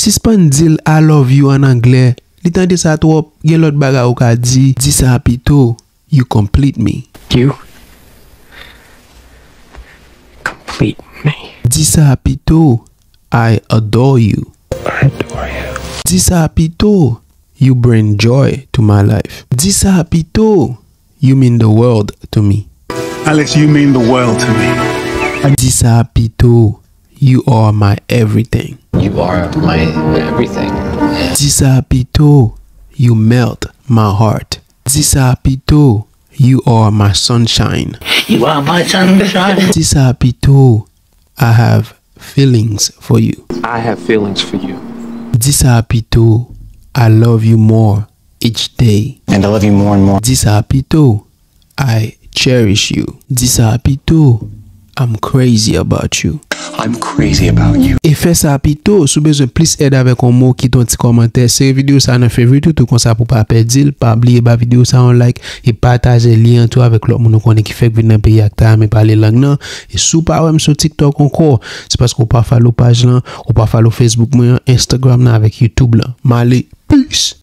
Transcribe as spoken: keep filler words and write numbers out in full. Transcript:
Sispann di l I love you an anglè. Li tande sa twòp, gen lòt bagay ou ka di. Di sa pito, you complete me. You complete me. Di sa pito, I adore you. I adore you. Di sa pito, you bring joy to my life. Di sa pito, you mean the world to me. Alex, you mean the world to me. Di sa pito, you are my everything. You are my everything. Di sa pito, you melt my heart. Di sa pito, you are my sunshine. You are my sunshine. Di sa pito, I have feelings for you. I have feelings for you. Di sa pito, I love you more each day. And I love you more and more. Di sa pito, I cherish you. Di sa pito, I'm crazy about you. I'm crazy about you. E fè sa pito, si w bezwen plis èd avèk yon mo, kite yon ti kòmantè. Sere videyo sa nan favorite ou tou, konsa pou w pa pèdi l. Pa bliye ba videyo sa yon like e pataje lyen an tou avèk lòt moun ou konnen ki fèk vin nan peyi a ki ta renmen pale lang nan. E si w pa wè m sou TikTok ankò, se paske w pa follow paj lan, ou pa follow Facebook mwen an, Instagram nan avèk YouTube lan. M ale, peace!